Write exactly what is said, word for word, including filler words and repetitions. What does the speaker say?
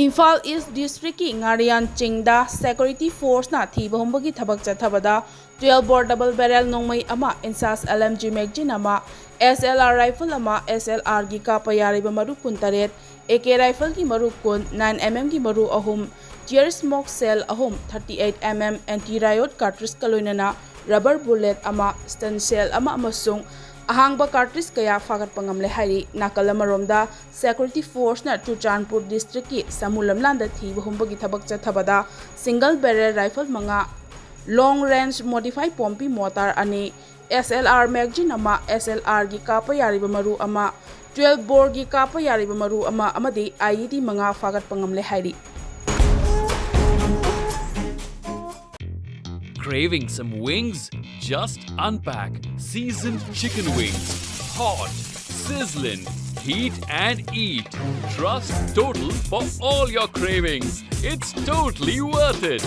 ꯏꯝꯐꯥꯜ ꯏꯁ ꯗꯤꯁꯇ꯭ꯔꯤꯛꯀꯤ ꯉꯥꯔꯤꯌꯥꯟ ꯆꯤꯡꯗ ꯁꯦꯀ꯭ꯌꯨꯔꯤꯇꯤ ꯐꯣꯔꯁꯅ ꯊꯤꯕ ꯍꯨꯝꯕꯒꯤ ꯊꯕꯛ ꯆꯠꯊꯕꯗ twelve bore double barrel ꯅꯣꯡꯃꯩ ꯑꯃ, INSAS LMG magazine ꯑꯃ, SLR rifle ꯑꯃ, SLRꯒꯤ ꯀꯥꯞꯄ ꯌꯥꯔꯤꯕ ꯃꯔꯨ ꯀꯨꯟꯇꯔꯦꯠ, AK rifleꯒꯤ ꯃꯔꯨ ꯀꯨꯟ, nine mmꯒꯤ ꯃꯔꯨ ꯑꯍꯨꯝ, tear smoke shell ꯑꯍꯨꯝ, thirty-eight mm anti riot cartridgeꯀ ꯂꯣꯏꯅꯅ rubber bullet ꯑꯃ, stun shell ꯑꯃ ꯑꯃꯁꯨꯡ ꯑꯍꯥꯡꯕ cartridge ꯀꯌꯥ ꯐꯥꯒꯠꯄ ꯉꯝꯂꯦ ꯍꯥꯏꯔꯤ꯫ ꯅꯥꯀꯜ ꯑꯃꯔꯣꯝꯗ, ꯁꯦꯀ꯭ꯌꯨꯔꯤꯇꯤ ꯐꯣꯔꯁꯅ ꯆꯨꯔꯆꯥꯟꯄꯨꯔ ꯗꯤꯁꯇ꯭ꯔꯤꯛꯀꯤ ꯁꯃꯨ ꯂꯝꯂꯥꯟꯗ ꯊꯤꯕ ꯍꯨꯝꯕꯒꯤ ꯊꯕꯛ ꯆꯠꯊꯕꯗ single barrel rifle ꯃꯉꯥ, long range modified ꯄꯣꯝꯄꯤ ꯃꯣꯇꯥꯔ ꯑꯅꯤ, SLR magazine ꯑꯃ, SLRꯒꯤ ꯀꯥꯞꯄ ꯌꯥꯔꯤꯕ ꯃꯔꯨ ꯑꯃ, twelve boreꯒꯤ ꯀꯥꯞꯄ ꯌꯥꯔꯤꯕ ꯃꯔꯨ ꯑꯃ ꯑꯃꯗꯤ IED ꯃꯉꯥ ꯐꯥꯒꯠꯄ ꯉꯝꯂꯦ ꯍꯥꯏꯔꯤ꯫ Craving some wings? Just unpack seasoned chicken wings. Hot, sizzling, heat and eat. Trust Total for all your cravings. It's totally worth it.